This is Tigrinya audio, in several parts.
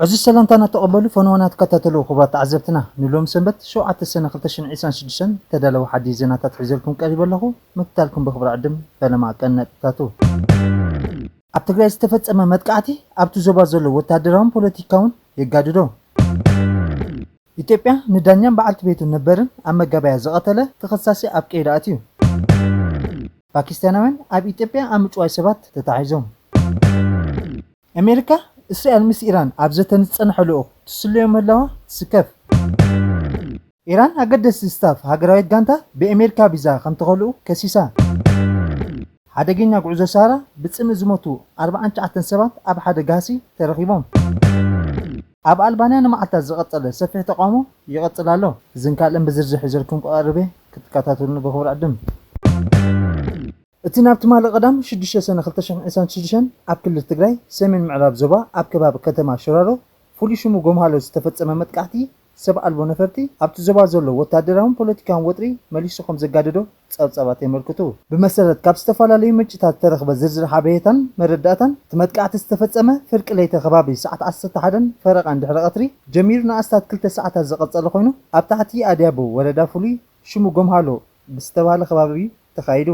እዚ ሰላምታና ተቐበሉ ፈነወና ትከታተሉ ክቡራት ተዓዘብትና፣ ንሎም ሰንበት ሸውዓተ ሰነ ክልተ ሽሕን ዕስራን ሽዱሽተን ተዳለዉ ሓዲ ዜናታት ሒዘልኩም ቀሪበ ኣለኹ። ምክታልኩም ብኽብሪ ዕድም ፈለማ ቀን ነጥብታቱ። ኣብ ትግራይ ዝተፈጸመ መጥቃዕቲ ኣብቲ ዞባ ዘሎ ወታደራውን ፖለቲካውን የጋድዶ። ኢትዮጵያ ንዳኛን በዓልቲ ቤቱ ነበርን ኣብ መጋበያ ዝቐተለ ተኸሳሲ ኣብ ቀይዲ ኣትዩ። ፓኪስታናውያን ኣብ ኢትዮጵያ ኣብ ምጭዋይ ሰባት ተታሒዞም። ኣሜሪካ፣ እስራኤል ምስ ኢራን ኣብ ዘተ ንዝጸንሐ ልኡኽ ትስለዮ ምህላዋ ትስከፍ። ኢራን ኣገደስቲ ስታፍ ሃገራዊት ጋንታ ብኣሜሪካ ቪዛ ከም ተኸልኡ ከሲሳ። ሓደገኛ ጉዕዞ ሳራ ብጽምእ ዝሞቱ ኣርባዓን ትሽዓተን ሰባት ኣብ ሓደ ጋህሲ ተረኺቦም። ኣብ ኣልባንያ ንመዓልታት ዝቐጸለ ሰፊሕ ተቃውሞ ይቐጽል ኣሎ። እዝን ካልእን ብዝርዝር ሒዘልኩም ክቐርብ እየ፣ ክትከታተሉኒ ብኽብሪ ዕድም። እቲ ናብ ትማሊ ቀዳም ሽዱሽተ ሰነ ክልተ ሽሕን ዕስራን ሽዱሽተን ኣብ ክልል ትግራይ ሰሜን ምዕራብ ዞባ ኣብ ከባቢ ከተማ ሽራሮ ፍሉይ ሽሙ ጎምሃሎ ዝተፈጸመ መጥቃዕቲ ሰብ ኣልቦ ነፈርቲ ኣብቲ ዞባ ዘሎ ወታደራውን ፖለቲካውን ወጥሪ መሊሱ ከም ዘጋደዶ ጸብጻባት የመልክቱ። ብመሰረት ካብ ዝተፈላለዩ ምንጭታት ዝተረኽበ ዝርዝር ሓበሬታን መረዳእታን፣ እቲ መጥቃዕቲ ዝተፈጸመ ፍርቂ ለይቲ ከባቢ ሰዓት ዓሰርተ ሓደን ፈረቓን ድሕሪ ቀትሪ ጀሚሩ ንኣስታት ክልተ ሰዓታት ዝቐጸለ ኮይኑ፣ ኣብ ታሕቲ ኣድያቦ ወረዳ ፍሉይ ሽሙ ጎምሃሎ ብዝተባህለ ከባቢ እዩ ተኻይዱ።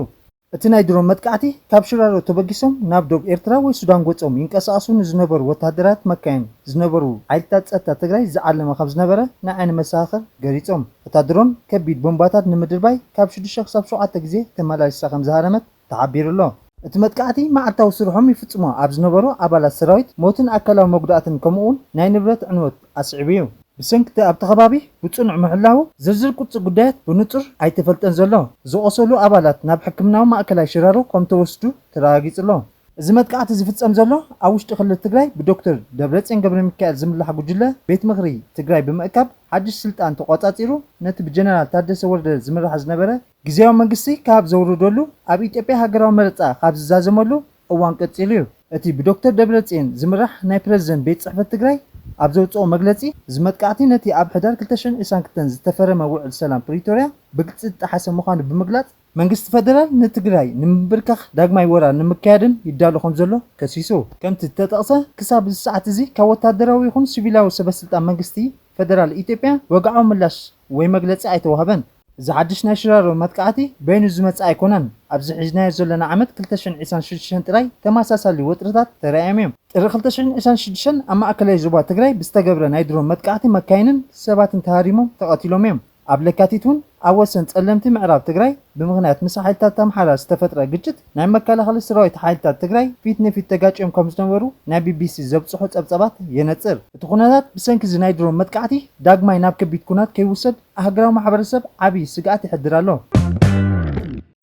እቲ ናይ ድሮን መጥቃዕቲ ካብ ሽራሮ ተበጊሶም ናብ ዶብ ኤርትራ ወይ ሱዳን ገጾም ይንቀሳቐሱ ንዝነበሩ ወታደራት መካይን ዝነበሩ ሓይልታት ጸጥታ ትግራይ ዝዓለመ ከም ዝነበረ ናይ ዓይኒ መሰኻኽር ገሊጾም። እታ ድሮን ከቢድ ቦምባታት ንምድርባይ ካብ ሽዱሽተ ክሳብ ሸውዓተ ግዜ ተመላሊሳ ከም ዝሃረመት ተሓቢሩ ኣሎ። እቲ መጥቃዕቲ መዓልታዊ ስርሖም ይፍጽሞ ኣብ ዝነበሩ ኣባላት ሰራዊት ሞትን ኣካላዊ መጉዳእትን ከምኡ'ውን ናይ ንብረት ዕንወት ኣስዒቡ እዩ። ብሰንኪ እቲ ኣብቲ ከባቢ ብጽኑዕ ምሕላዉ ዝርዝር ቅርጺ ጉዳያት ብንጹር ኣይተፈልጠን ዘሎ። ዝቖሰሉ ኣባላት ናብ ሕክምናዊ ማእከላይ ሽራሮ ከም ተወስዱ ተረጋጊጹ ኣሎ። እዚ መጥቃዕቲ ዝፍጸም ዘሎ ኣብ ውሽጢ ክልል ትግራይ ብዶክተር ደብረጽዮን ገብረሚካኤል ዝምራሕ ጉጅለ ቤት ምኽሪ ትግራይ ብምእካብ ሓድሽ ስልጣን ተቖጻጺሩ ነቲ ብጀነራል ታደሰ ወረደ ዝምራሕ ዝነበረ ግዝያዊ መንግስቲ ካብ ዘውርደሉ ኣብ ኢትዮጵያ ሃገራዊ መረጻ ካብ ዝዛዘመሉ እዋን ቀጺሉ እዩ። እቲ ብዶክተር ደብረጽዮን ዝምራሕ ናይ ፕረዚደንት ቤት ጽሕፈት ትግራይ ኣብ ዘውጽኦ መግለጺ፣ እዚ መጥቃዕቲ ነቲ ኣብ ሕዳር ክልተ ሽሕን ዕስራን ክልተን ዝተፈረመ ውዕል ሰላም ፕሪቶርያ ብግልጺ ዝጠሓሰ ምዃኑ ብምግላጽ፣ መንግስቲ ፈደራል ንትግራይ ንምብርካኽ ዳግማይ ወራር ንምክያድን ይዳሎ ከም ዘሎ ከሲሱ። ከምቲ ዝተጠቕሰ፣ ክሳብ እዚ ሰዓት እዚ ካብ ወታደራዊ ይኹን ሲቪላዊ ሰበስልጣን መንግስቲ ፈደራል ኢትዮጵያ ወግዓዊ ምላሽ ወይ መግለጺ ኣይተዋህበን። እዚ ሓድሽ ናይ ሽራሮ መጥቃዕቲ በይኑ ዝመጽእ ኣይኮነን። ኣብዚ ሒዝናዮ ዘለና ዓመት ክልተ ሽሕን ዕስራን ሽዱሽተን ጥራይ ተመሳሳሊ ወጥርታት ተራእዮም እዮም። ጥሪ ክልተ ሽሕን ዕስራን ሽዱሽተን ኣብ ማእከላይ ዞባ ትግራይ ብዝተገብረ ናይ ድሮን መጥቃዕቲ መካይንን ሰባትን ተሃሪሞም ተቐቲሎም እዮም። ኣብ ለካቲት እውን ኣብ ወሰን ጸለምቲ ምዕራብ ትግራይ ብምኽንያት ምስ ሓይልታት ኣምሓራ ዝተፈጥረ ግጭት ናይ መከላኸሊ ሰራዊት ሓይልታት ትግራይ ፊት ንፊት ተጋጭዮም ከም ዝነበሩ ናይ ቢቢሲ ዘብጽሖ ጸብጻባት የነጽር። እቲ ኩነታት ብሰንኪ እዚ ናይ ድሮን መጥቃዕቲ ዳግማይ ናብ ከቢድ ኩናት ከይውሰድ ኣህግራዊ ማሕበረሰብ ዓብዪ ስግኣት ይሕድር ኣሎ።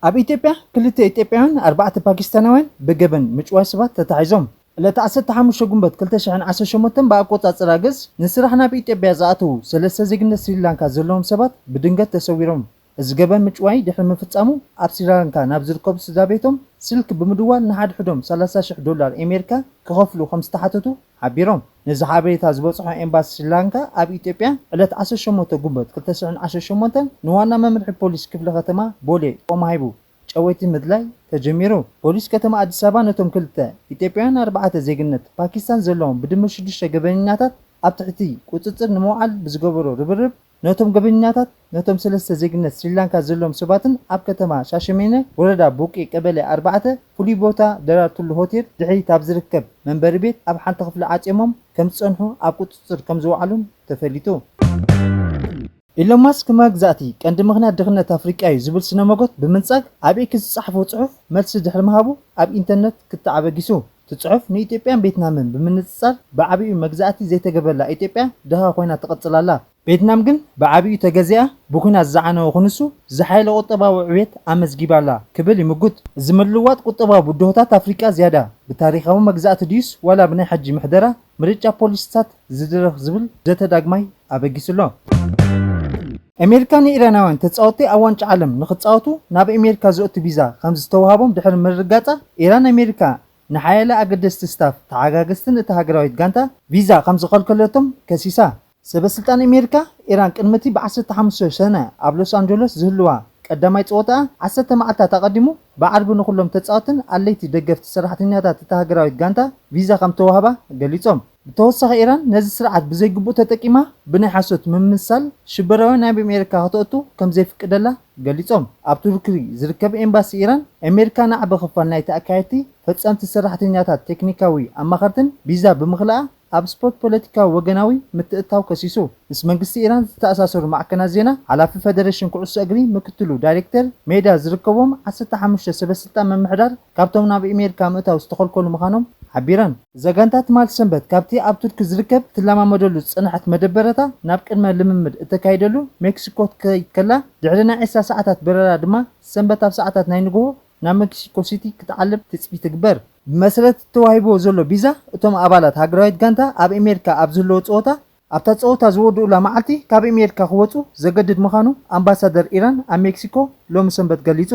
ኣብ ኢትዮጵያ ክልተ ኢትዮጵያውያን ኣርባዕተ ፓኪስታናውያን ብገበን ምጭዋይ ሰባት ተታሒዞም። ዕለት ዓሰርተ ሓሙሽተ ጉንበት ክልተ ሽሕን ዓሰርተ ሸሞንተን ብኣቆጻጽራ ግእዝ ንስራሕ ናብ ኢትዮጵያ ዝኣተዉ ሰለስተ ዜግነት ስሪላንካ ዘለዎም ሰባት ብድንገት ተሰዊሮም። እዚ ገበን ምጭዋይ ድሕሪ ምፍጻሙ ኣብ ስሪላንካ ናብ ዝርከቡ ስድራ ቤቶም ስልኪ ብምድዋል ንሓድሕዶም ሰላሳ ሽሕ ዶላር ኣሜሪካ ክኸፍሉ ከም ዝተሓተቱ ሓቢሮም። ነዚ ሓበሬታ ዝበጽሖ ኤምባሲ ስሪላንካ ኣብ ኢትዮጵያ ዕለት ዓሰርተ ሸሞንተ ጉንበት ክልተ ሽሕን ዓሰርተ ሸሞንተን ንዋና መምርሒ ፖሊስ ክፍለ ከተማ ቦሌ ጥቆማ ሂቡ ጨወይቲ ምድላይ ተጀሚሩ። ፖሊስ ከተማ ኣዲስ ኣበባ ነቶም ክልተ ኢትዮጵያውያን ኣርባዕተ ዜግነት ፓኪስታን ዘለዎም ብድምር ሽዱሽተ ገበነኛታት ኣብ ትሕቲ ቁጽጽር ንምውዓል ብዝገበሮ ርብርብ ነቶም ገበነኛታት ነቶም ሰለስተ ዜግነት ስሪላንካ ዘለዎም ሰባትን ኣብ ከተማ ሻሸሜነ ወረዳ ቡቂ ቀበሌ ኣርባዕተ ፍሉይ ቦታ ደራርቱሉ ሆቴል ድሕሪት ኣብ ዝርከብ መንበሪ ቤት ኣብ ሓንቲ ክፍሊ ዓጽዮሞም ከም ዝጸንሑ ኣብ ቁጽጽር ከም ዝወዓሉን ተፈሊጡ። ኢሎን ማስክ መግዛእቲ ቀንዲ ምኽንያት ድኽነት ኣፍሪቃ እዩ ዝብል ስነ መጎት ብምንጻግ ኣብ ኤክስ ዝጸሓፎ ጽሑፍ መልሲ ድሕሪ ምሃቡ ኣብ ኢንተርነት ክትዕ ኣበጊሱ። እቲ ጽሑፍ ንኢትዮጵያን ቬትናምን ብምንጽጻር ብዓቢኡ መግዛእቲ ዘይተገበላ ኢትዮጵያ ድኻ ኮይና ትቕጽል ኣላ። ቬትናም ግን ብዓቢኡ ተገዚኣ ብኲናት ዝዓነወ ክንሱ ዝሓየለ ቁጠባዊ ዕብየት ኣመዝጊባ ኣላ ክብል ይምጉት። እዚ ምልውዋጥ ቁጠባዊ ብድሆታት ኣፍሪቃ ዝያዳ ብታሪኻዊ መግዛእቲ ድዩስ ዋላ ብናይ ሕጂ ምሕደራ ምርጫ ፖሊሲታት ዝድረኽ ዝብል ዘተ ዳግማይ ኣበጊሱ ኣሎ። ኣሜሪካ ንኢራናውያን ተጻወትቲ ኣብ ዋንጫ ዓለም ንኽጻወቱ ናብ ኣሜሪካ ዘእቱ ቪዛ ከም ዝተዋህቦም ድሕሪ ምርግጋጻ፣ ኢራን ኣሜሪካ ንሓያለ ኣገደስቲ ስታፍ ተሓጋገዝትን እታ ሃገራዊት ጋንታ ቪዛ ከም ዝኸልከለቶም ከሲሳ። ሰበ ስልጣን ኣሜሪካ፣ ኢራን ቅድሚ እቲ ብ ዓሰርተ ሓሙሽተ ሰነ ኣብ ሎስ ኣንጀሎስ ዝህልዋ ቀዳማይ ጸወታኣ ዓሰርተ መዓልታት ኣቐዲሙ ብዓርቢ ንኹሎም ተጻወትን ኣለይቲ ደገፍቲ ሰራሕተኛታት እታ ሃገራዊት ጋንታ ቪዛ ከም ተዋህባ ገሊጾም። ብተወሳኺ፣ ኢራን ነዚ ስርዓት ብዘይግቡእ ተጠቂማ ብናይ ሓሶት ምምስሳል ሽበራውያን ናብ ኣሜሪካ ከተእቱ ከም ዘይፍቅደላ ገሊጾም። ኣብ ቱርኪ ዝርከብ ኤምባሲ ኢራን፣ ኣሜሪካ ንዓቢ ክፋል ናይቲ ኣካየድቲ፣ ፈጸምቲ ሰራሕተኛታት፣ ቴክኒካዊ ኣማኸርትን ቪዛ ብምኽልኣ ኣብ ስፖርት ፖለቲካዊ ወገናዊ ምትእትታው ከሲሱ። ምስ መንግስቲ ኢራን ዝተኣሳሰሩ ማዕከናት ዜና፣ ሓላፊ ፈደሬሽን ኩዕሶ እግሪ፣ ምክትሉ ዳይሬክተር ሜዳ ዝርከቦም ዓሰርተ ሓሙሽተ ሰበ ስልጣን ምምሕዳር ካብቶም ናብ ኣሜሪካ ምእታው ዝተኸልከሉ ምዃኖም ሓቢረን። እዛ ጋንታ ትማል ሰንበት ካብቲ ኣብ ቱርኪ ዝርከብ ትለማመደሉ ዝጸንሐት መደበረታ ናብ ቅድመ ልምምድ እተካይደሉ ሜክሲኮ ክትከይድ ከላ፣ ድሕሪ ናይ ዕስራ ሰዓታት በረራ ድማ ሰንበት ኣብ ሰዓታት ናይ ንግሆ ናብ ሜክሲኮ ሲቲ ክትዓልብ ትጽቢት ትግበር። ብመሰረት ተዋሂብዎ ዘሎ ቪዛ፣ እቶም ኣባላት ሃገራዊት ጋንታ ኣብ ኣሜሪካ ኣብ ዝህልዎ ጸወታ፣ ኣብታ ጸወታ ዝወድኡላ መዓልቲ ካብ ኣሜሪካ ክወጹ ዘገድድ ምዃኑ ኣምባሳደር ኢራን ኣብ ሜክሲኮ ሎሚ ሰንበት ገሊጹ።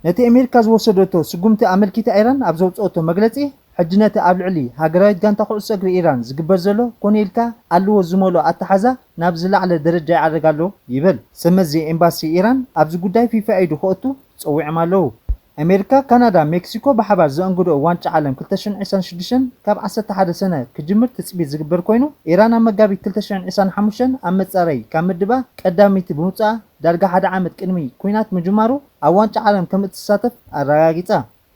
ነቲ ኣሜሪካ ዝወሰደቶ ስጉምቲ ኣመልኪታ ኢራን ኣብ ዘውጽኦቶ መግለጺ፣ ሕጂ ነቲ ኣብ ልዕሊ ሃገራዊት ጋንታ ኩዕሶ እግሪ ኢራን ዝግበር ዘሎ ኮነ ኢልካ ኣለዎ ዝመልኦ ኣተሓዛ ናብ ዝለዓለ ደረጃ ይዓርግ ኣሎ ይብል። ሰብ መዚ ኤምባሲ ኢራን ኣብዚ ጉዳይ ፊፋ ኢዱ ከእቱ ጸዊዖም ኣለዉ። ኣሜሪካ፣ ካናዳ፣ ሜክሲኮ ብሓባር ዘእንግድኦ ዋንጫ ዓለም ክልተ ሽሕን ዕስራን ሽዱሽተን ካብ ዓሰርተ ሓደ ሰነ ክጅምር ትጽቢት ዝግበር ኮይኑ፣ ኢራን ኣብ መጋቢት ክልተ ሽሕን ዕስራን ሓሙሽተን ኣብ መጻረይ ካብ ምድባ ቀዳመይቲ ብምውጽኣ፣ ዳርጋ ሓደ ዓመት ቅድሚ ኲናት ምጅማሩ ኣብ ዋንጫ ዓለም ከም እትሳተፍ ኣረጋጊጻ።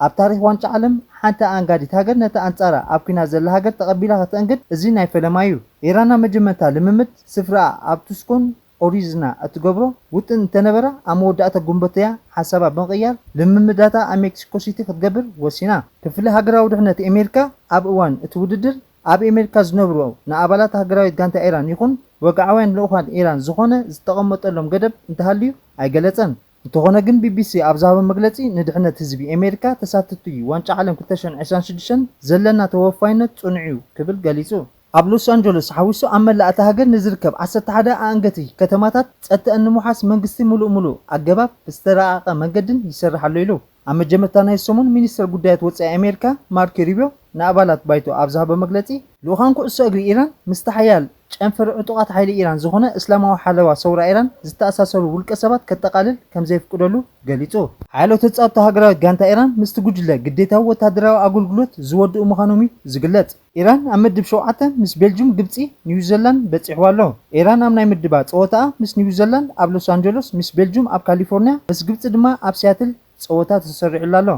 ኣብ ታሪኽ ዋንጫ ዓለም ሓንቲ ኣኣንጋዲት ሃገር ነታ ኣንጻራ ኣብ ኲናት ዘላ ሃገር ተቐቢላ ከተእንግድ እዚ ናይ ፈለማ እዩ። ኢራን ኣብ መጀመርታ ልምምድ ስፍራኣ ኣብ ቱስኮን ኦሪዝና እትገብሮ ውጥን እንተነበራ፣ ኣብ መወዳእታ ጉንበትያ ሓሳባ ብምቕያር ልምምዳታ ኣብ ሜክሲኮ ሲቲ ክትገብር ወሲና። ክፍሊ ሃገራዊ ድሕነት ኣሜሪካ ኣብ እዋን እቲ ውድድር ኣብ ኣሜሪካ ዝነብሩ ንኣባላት ሃገራዊት ጋንታ ኢራን ይኹን ወግዓውያን ልኡኻን ኢራን ዝኾነ ዝተቐመጠሎም ገደብ እንተሃልዩ ኣይገለጸን። እንተኾነ ግን፣ ቢቢሲ ኣብ ዝሃቦ መግለጺ፣ ንድሕነት ህዝቢ ኣሜሪካ፣ ተሳተፍቲ ዋንጫ ዓለም ክልተ ሽሕን ዕስራን ሽዱሽተን ዘለና ተወፋይነት ጽኑዕ እዩ ክብል ገሊጹ። ኣብ ሎስ ኣንጀለስ ሓዊሱ ኣብ መላእ እታ ሃገር ንዝርከብ ዓሰርተ ሓደ ኣኣንገቲ ከተማታት ጸጥተኣን ንምውሓስ መንግስቲ ምሉእ ምሉእ ኣገባብ ብዝተራቐቐ መንገድን ይሰርሕ ኣሎ ኢሉ። ኣብ መጀመርታ ናይ ሰሙን ሚኒስተር ጉዳያት ወጻኢ ኣሜሪካ ማርኮ ሩቢዮ ንኣባላት ባይቶ ኣብ ዝሃቦ መግለጺ፣ ልኡኻን ኩዕሶ እግሪ ኢራን ምስቲ ሓያል ጨንፈር ዕጡቓት ሓይሊ ኢራን ዝኾነ እስላማዊ ሓለዋ ሰውራ ኢራን ዝተኣሳሰሩ ውልቀ ሰባት ከጠቓልል ከም ዘየፍቅደሉ ገሊጹ። ሓያሎ ተጻወትቲ ሃገራዊት ጋንታ ኢራን ምስቲ ጉጅለ ግዴታዊ ወታደራዊ ኣገልግሎት ዝወድኡ ምዃኖም እዩ ዝግለጽ። ኢራን ኣብ ምድብ ሸውዓተ ምስ ቤልጁም፣ ግብጺ፣ ኒውዚላንድ በጺሕዋ ኣሎ። ኢራን ኣብ ናይ ምድባ ጸወታኣ ምስ ኒውዚላንድ ኣብ ሎስ ኣንጀሎስ፣ ምስ ቤልጁም ኣብ ካሊፎርኒያ፣ ምስ ግብጺ ድማ ኣብ ሲያትል ጸወታ ተሰሪዑላ ኣሎ።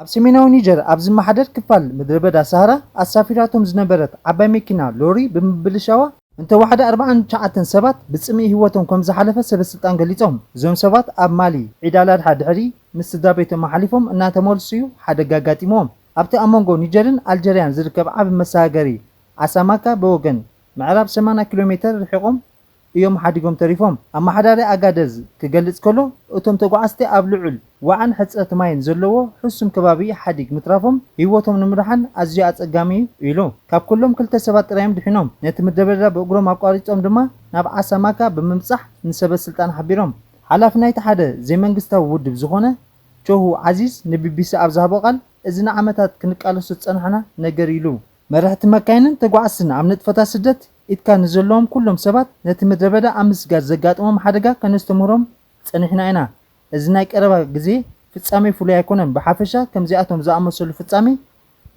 ኣብ ሰሜናዊ ኒጀር ኣብ ዝመሓደር ክፋል ምድረ በዳ ሰሃራ ኣሳፊራቶም ዝነበረት ዓባይ መኪና ሎሪ ብምብልሻዋ እንተወሓደ ኣርባዓን ትሽዓተን ሰባት ብጽምኢ ህይወቶም ከም ዝሓለፈ ሰበ ስልጣን ገሊጾም። እዞም ሰባት ኣብ ማሊ ዒድ ኣልኣድሓ ድሕሪ ምስ ስድራ ቤቶም ኣሕሊፎም እናተመልሱ እዩ ሓደጋ ኣጋጢምዎም። ኣብቲ ኣብ መንጎ ኒጀርን ኣልጀርያን ዝርከብ ዓቢ መሰጋገሪ ዓሳማካ ብወገን ምዕራብ ሰማንያ ኪሎ ሜተር ርሒቖም እዮም ሓዲጎም ተሪፎም። ኣመሓዳሪ ኣጋደዝ ክገልጽ ከሎ፣ እቶም ተጓዓዝቲ ኣብ ልዑል ዋዕን ሕጽረት ማይን ዘለዎ ሕሱም ከባቢ ሓዲግ ምትራፎም ህይወቶም ንምድሓን ኣዝዩ ኣጸጋሚ እዩ ኢሉ። ካብ ኩሎም ክልተ ሰባት ጥራዮም ድሒኖም። ነቲ ምድረ በዳ ብእግሮም ኣቋሪጾም ድማ ናብ ዓሳማካ ብምብጻሕ ንሰበ ስልጣን ሓቢሮም። ሓላፊ ናይቲ ሓደ ዘይመንግስታዊ ውድብ ዝኾነ ቾሁ ዓዚዝ ንቢቢሲ ኣብ ዝሃቦ ቃል፣ እዚ ንዓመታት ክንቃለሶ ዝጸናሕና ነገር ኢሉ። መራሕቲ መካይንን ተጓዓዝትን ኣብ ንጥፈታት ስደት ኢድካ ንዘለዎም ኩሎም ሰባት ነቲ ምድረ በዳ ኣብ ምስጋር ዘጋጥሞም ሓደጋ ከነስተምህሮም ጸኒሕና ኢና። እዚ ናይ ቀረባ ግዜ ፍጻሜ ፍሉይ ኣይኮነን። ብሓፈሻ ከምዚኣቶም ዝኣመሰሉ ፍጻሜ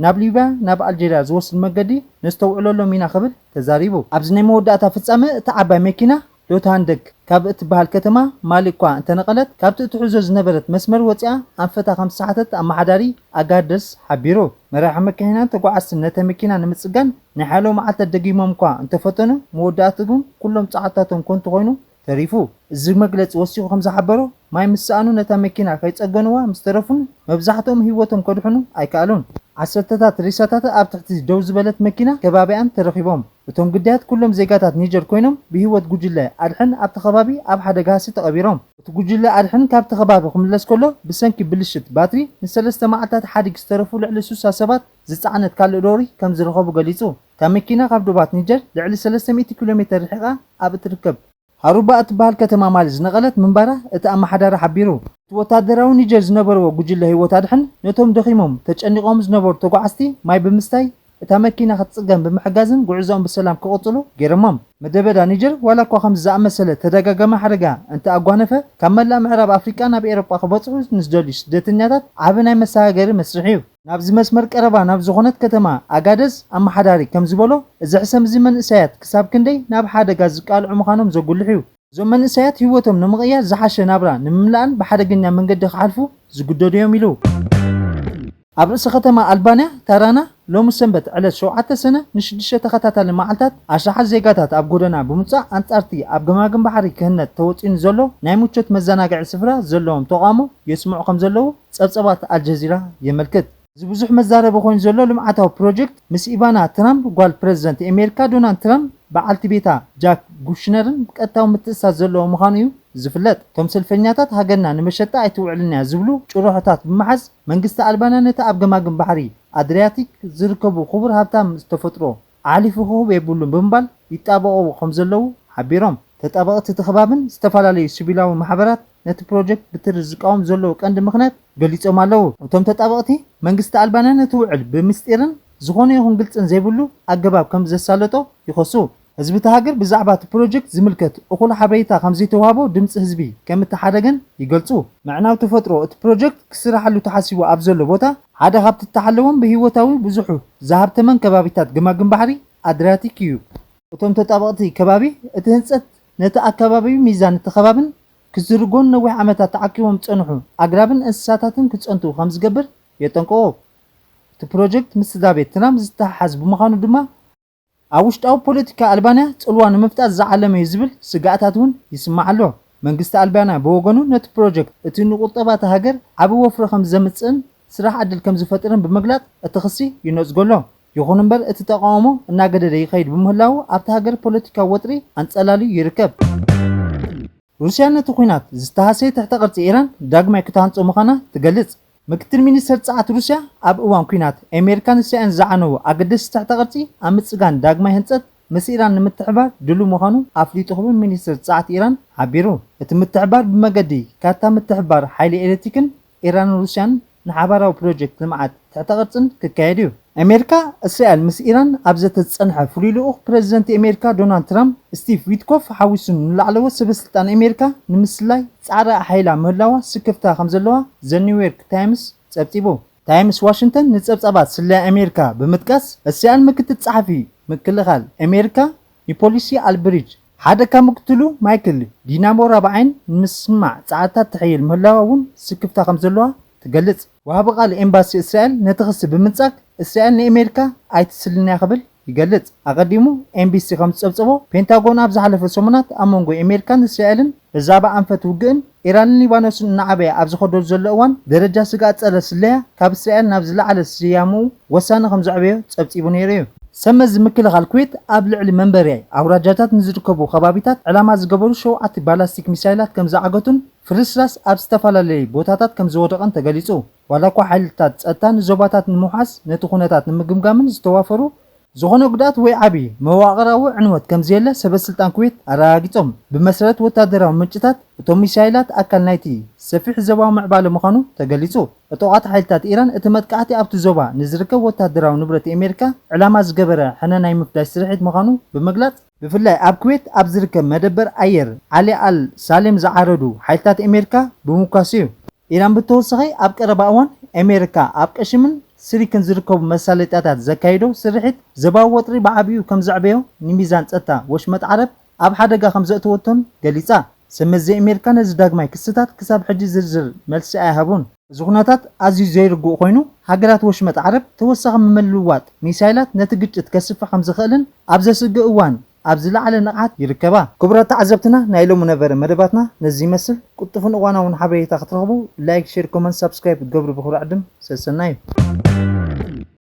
ናብ ሊብያ፣ ናብ ኣልጀርያ ዝወስድ መገዲ ነስተውዕለሎም ኢና ክብል ተዛሪቡ። ኣብዚ ናይ መወዳእታ ፍጻመ እታ ዓባይ መኪና ሎታንደግ ካብ እትበሃል ከተማ ማሊ እኳ እንተነቐለት፣ ካብቲ እትሕዞ ዝነበረት መስመር ወጺኣ ኣንፈታ ከም ዝተሓተት ኣመሓዳሪ ኣጋደስ ሓቢሩ። መራሒ መኪናን ተጓዓዝትን ነታ መኪና ንምጽጋን ናይ ሓያሎ መዓልታት ደጊሞም እኳ እንተፈተኑ፣ መወዳእትኡ ግን ኩሎም ጻዕርታቶም ከንቱ ኮይኑ ተሪፉ። እዚ መግለጺ ወሲኹ ከም ዝሓበሮ፣ ማይ ምስ ሰኣኑ ነታ መኪና ከይጸገንዋ ምስ ተረፉን መብዛሕትኦም ህይወቶም ከድሕኑ ኣይከኣሉን። ዓሰርተታት ሬሳታት ኣብ ትሕቲ ደው ዝበለት መኪና ከባቢኣን ተረኺቦም። እቶም ግዳያት ኩሎም ዜጋታት ኒጀር ኮይኖም፣ ብህይወት ጉጅለ ኣድሕን ኣብቲ ከባቢ ኣብ ሓደ ጋህሲ ተቐቢሮም። እቲ ጉጅለ ኣድሕን ካብቲ ከባቢ ክምለስ ከሎ፣ ብሰንኪ ብልሽት ባትሪ ንሰለስተ መዓልታት ሓዲግ ዝተረፉ ልዕሊ ስሳ ሰባት ዝጸዓነት ካልእ ሎሪ ከም ዝረኸቡ ገሊጹ። እታ መኪና ካብ ዶባት ኒጀር ልዕሊ ሰለስተ ሚእቲ ኪሎ ሜተር ርሒቓ ኣብ እትርከብ ሃሩባ እትበሃል ከተማ ማሊ ዝነቐለት ምንባራ እቲ ኣመሓዳሪ ሓቢሩ። እቲ ወታደራዊ ኒጀር ዝነበርዎ ጉጅለ ህይወት ኣድሕን ነቶም ደኺሞም ተጨኒቖም ዝነበሩ ተጓዓዝቲ ማይ ብምስታይ እታ መኪና ክትጽገን ብምሕጋዝን ጉዕዞኦም ብሰላም ክቕጽሉ ገይሮሞም። ምድረ በዳ ኒጀር ዋላ እኳ ከምዚ ዝኣመሰለ ተደጋጋሚ ሓደጋ እንተ ኣጓነፈ፣ ካብ መላእ ምዕራብ ኣፍሪቃ ናብ ኤውሮጳ ክበጽሑ ንዝደልዩ ስደተኛታት ዓቢ ናይ መሰጋገሪ መስርሕ እዩ። ናብዚ መስመር ቀረባ ናብ ዝኾነት ከተማ ኣጋደዝ ኣመሓዳሪ ከም ዝበሎ፣ እዚ ሕሰም እዚ መንእሰያት ክሳብ ክንደይ ናብ ሓደጋ ዝቃልዑ ምዃኖም ዘጉልሕ እዩ። እዞም መንእሰያት ህይወቶም ንምቕያር ዝሓሸ ናብራ ንምምላእን ብሓደገኛ መንገዲ ክሓልፉ ዝግደዱ እዮም ኢሉ። ኣብ ርእሲ ከተማ ኣልባንያ ታራና ሎሚ ሰንበት ዕለት ሸውዓተ ሰነ ንሽዱሽተ ተኸታታሊ መዓልታት ኣሽሓት ዜጋታት ኣብ ጎደና ብምውጻእ ኣንጻርቲ ኣብ ገማግም ባሕሪ ክህነጽ ተወጢኑ ዘሎ ናይ ምቾት መዘናግዒ ስፍራ ዘለዎም ተቓውሞ የስምዑ ከም ዘለዉ ጸብጸባት ኣልጀዚራ የመልክት። እዚ ብዙሕ መዛረቢ ኮይኑ ዘሎ ልምዓታዊ ፕሮጀክት ምስ ኢቫና ትራምፕ ጓል ፕረዚደንት ኣሜሪካ ዶናልድ ትራምፕ በዓልቲ ቤታ ጃክ ኩሽነርን ቀጥታዊ ምትእስሳር ዘለዎ ምዃኑ እዩ ዝፍለጥ። እቶም ሰልፈኛታት ሃገርና ንመሸጣ ኣይትውዕልን እያ ዝብሉ ጭርሖታት ብምሓዝ መንግስቲ ኣልባንያ ነቲ ኣብ ገማግም ባሕሪ ኣድሪያቲክ ዝርከቡ ክቡር ሃብታም ተፈጥሮ ኣሕሊፉ ክህብ የብሉን ብምባል ይጣበቑ ከም ዘለዉ ሓቢሮም። ተጣበቕቲ እቲ ከባብን ዝተፈላለዩ ሲቪላዊ ማሕበራት ነቲ ፕሮጀክት ብትሪ ዝቃወም ዘለዉ ቀንዲ ምኽንያት ገሊጾም ኣለዉ። እቶም ተጣበቕቲ መንግስቲ ኣልባንያ ነቲ ውዕል ብምስጢርን ዝኾነ ይኹን ግልጽን ዘይብሉ ኣገባብ ከም ዘሳለጦ ይኸሱ። ህዝቢ እቲ ሃገር ብዛዕባ እቲ ፕሮጀክት ዝምልከት እኹል ሓበሬታ ከም ዘይተዋህቦ ድምጺ ህዝቢ ከም እተሓደገን ይገልጹ። ምዕናው ተፈጥሮ እቲ ፕሮጀክት ክስራሓሉ ተሓሲቡ ኣብ ዘሎ ቦታ ሓደ ካብቲ እተሓለዎም ብህይወታዊ ብዙሑ ዝሃብተመን ከባቢታት ገማግም ባሕሪ ኣድሪያቲክ እዩ። እቶም ተጣበቕቲ ከባቢ እቲ ህንጸት ነቲ ኣከባቢ ሚዛን እቲ ከባብን ክዝርጎን ነዊሕ ዓመታት ተዓቂቦም ዝጸንሑ ኣግራብን እንስሳታትን ክጸንቱ ከም ዝገብር የጠንቅቑ። እቲ ፕሮጀክት ምስ ስድራ ቤት ትራምፕ ዝተሓሓዝ ብምዃኑ ድማ ኣብ ውሽጣዊ ፖለቲካ ኣልባንያ ጽልዋ ንምፍጣር ዝዓለመ እዩ ዝብል ስግኣታት እውን ይስማዕ ኣሎ። መንግስቲ ኣልባንያ ብወገኑ ነቲ ፕሮጀክት እቲ ንቁጠባ እታ ሃገር ዓቢ ወፍሪ ከም ዘምጽእን ስራሕ ዕድል ከም ዝፈጥርን ብምግላጽ እቲ ክሲ ይነጽጎ ኣሎ። ይኹን እምበር እቲ ተቓውሞ እናገደደ ይኸይድ ብምህላዉ ኣብታ ሃገር ፖለቲካዊ ወጥሪ ኣንጸላልዩ ይርከብ። ሩስያ ነቲ ኲናት ዝተሃሰየ ትሕተ ቅርጺ ኢራን ዳግማይ ክትሃንጾ ምዃና ትገልጽ። ምክትል ሚኒስተር ጸዓት ሩስያ ኣብ እዋን ኲናት ኣሜሪካን እስራኤልን ዝዓነዉ ኣገደስቲ ትሕተ ቅርጺ ኣብ ምጽጋን ዳግማይ ህንጸት ምስ ኢራን ንምትሕባር ድሉው ምዃኑ ኣፍሊጡ ክብል ሚኒስተር ጸዓት ኢራን ሓቢሩ። እቲ ምትሕባር ብመገዲ ካርታ ምትሕባር ሓይሊ ኤሌክትሪክን ኢራንን ሩስያን ንሓባራዊ ፕሮጀክት ልምዓት ትሕተ ቅርጽን ክካየድ እዩ። ኣሜሪካ፣ እስራኤል ምስ ኢራን ኣብ ዘተ ዝጸንሐ ፍሉይ ልኡኽ ፕረዚደንት ኣሜሪካ ዶናልድ ትራምፕ ስቲቭ ዊትኮፍ ሓዊሱ ንላዕለዎት ሰበስልጣን ኣሜሪካ ንምስላይ ጻዕሪ ኣሓይላ ምህላዋ ስክፍታ ከም ዘለዋ ዘ ኒውዮርክ ታይምስ ጸብጺቡ። ታይምስ ዋሽንግተን ንጸብጻባት ስለያ ኣሜሪካ ብምጥቃስ እስራኤል ምክትል ጸሓፊ ምክልኻል ኣሜሪካ ንፖሊሲ ኣልብሪጅ ሓደ ካብ ምክትሉ ማይክል ዲናሞ ራብዓይን ንምስማዕ ጻዕርታት ትሕይል ምህላዋ እውን ስክፍታ ከም ዘለዋ ትገልጽ። ወሃቢ ቃል ኤምባሲ እስራኤል ነቲ ክሲ ብምንጻግ እስራኤል ንኣሜሪካ ኣይትስልን እያ ክብል ይገልጽ። ኣቐዲሙ ኤምቢሲ ከም ዝጸብጸቦ ፔንታጎን ኣብ ዝሓለፈ ሰሙናት ኣብ መንጎ ኣሜሪካን እስራኤልን ብዛዕባ ኣንፈት ውግእን ኢራንን ሊባኖስን እናዓበየ ኣብ ዝኸደሉ ዘሎ እዋን ደረጃ ስግኣት ጸረ ስለያ ካብ እስራኤል ናብ ዝለዓለ ስያምኡ ወሳኒ ከም ዘዕበዮ ጸብጺቡ ነይሩ እዩ። ሰመዚ ምክልኻል ኩዌት ኣብ ልዕሊ መንበሪ ኣውራጃታት ንዝርከቡ ከባቢታት ዕላማ ዝገበሩ ሸውዓተ ባላስቲክ ሚሳይላት ከም ዝዓገቱን ፍርስራስ ኣብ ዝተፈላለዩ ቦታታት ከም ዝወደቐን ተገሊጹ። ዋላ እኳ ሓይልታት ጸጥታ ንዞባታት ንምውሓስ ነቲ ኩነታት ንምግምጋምን ዝተዋፈሩ ዝኾነ ጉድኣት ወይ ዓቢ መዋቕራዊ ዕንወት ከም ዘየለ ሰበስልጣን ኩዌት ኣረጋጊጾም። ብመሰረት ወታደራዊ ምንጭታት እቶም ሚሳይላት ኣካል ናይቲ ሰፊሕ ዞባዊ ምዕባለ ምዃኑ ተገሊጹ። ዕጡቓት ሓይልታት ኢራን እቲ መጥቃዕቲ ኣብቲ ዞባ ንዝርከብ ወታደራዊ ንብረት ኣሜሪካ ዕላማ ዝገበረ ሕነ ናይ ምፍዳይ ስርሒት ምዃኑ ብምግላጽ፣ ብፍላይ ኣብ ኩዌት ኣብ ዝርከብ መደበር ኣየር ዓሊ ኣል ሳሌም ዝዓረዱ ሓይልታት ኣሜሪካ ብምውካሱ እዩ። ኢራን ብተወሳኺ ኣብ ቀረባ እዋን ኣሜሪካ ኣብ ቀሽምን ስሪክን ዝርከቡ መሳለጥያታት ዘካይዶ ስርሒት ዞባዊ ወጥሪ ብዓቢኡ ከም ዘዕበዮ ንሚዛን ጸጥታ ወሽመጥ ዓረብ ኣብ ሓደጋ ከም ዘእተወቶን ገሊጻ። ሰመዚ ኣሜሪካ ነዚ ዳግማይ ክስታት ክሳብ ሕጂ ዝርዝር መልሲ ኣይሃቡን። እዚ ኩነታት ኣዝዩ ዘይርጉእ ኮይኑ፣ ሃገራት ወሽመጥ ዓረብ ተወሳኺ ምምልዋጥ ሚሳይላት ነቲ ግጭት ከስፍሕ ከም ዝኽእልን ኣብ ዘስግእ እዋን ኣብ ዝለዓለ ንቕሓት ይርከባ። ክቡራት ተዓዘብትና፣ ናይ ሎሚ ነበረ መደባትና ነዚ ይመስል። ቅልጡፍን እዋናውን ሓበሬታ ክትረኽቡ ላይክ፣ ሼር፣ ኮመንት፣ ሳብስክራይብ ክትገብሩ ብኽብሪ ዕድም ሰሰናዩ።